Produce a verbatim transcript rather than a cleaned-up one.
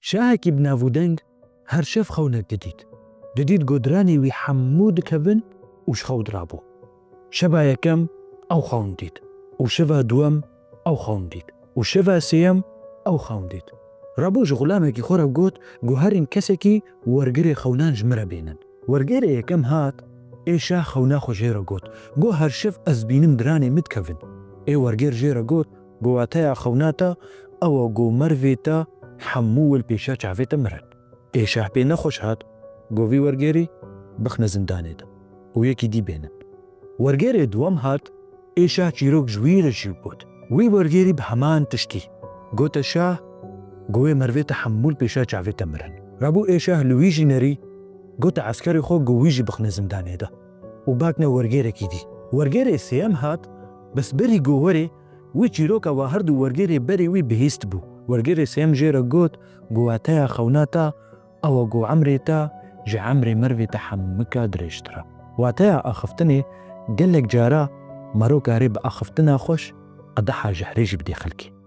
Şahekî bi nav û deng her şev xewnek didît. Didît ku diranê wî hemû dikevin û ji xew dirabû. Şeva yekem ew xewn dît û şeva duwem ew xewn dît û şeva sêyem ew xewn dît. Rabû ji xulamekî xwe re got ku herin kesekî wergirê xewnan ji min re bênin. Wergêrê yekem hat, ê şah xewna xwe jê re got, got, her şev ez bînim diranê min dikevin. Ê wergêr jê re got, got, wateya xewna te ew e, got, mervê te hemû wil pêşa çavê te mirin. Ê şah pê nexweş hat, got, vî wergêrî bixne zindanê de û yekî dî bênin. Wergêrê duwem hat, ê şah çîrok ji wî re jî got. Wî wergêrî bi heman tiştî gote şah, got, wê mervê te hemû li pêşa çavê te mirin. Rabû ê şah li wî jî nerî, gote eskerê xwe, got, wî jî bixne zindanê de û bakne wergêrekî dî. Wergêrê sêyem hat, bes berî got werê, wî çîroka wa her du wergêrê berê wî bihîst bû. Wergêrê sêyem jê re got, got, wateya xewna te ew e, got, emrê te ji emrê mervê te hemika dirêjtir e. Wateya axiftinê, gelek cara mero kare bi axiftina xweş qedeha jehrê jî bidê xelkê.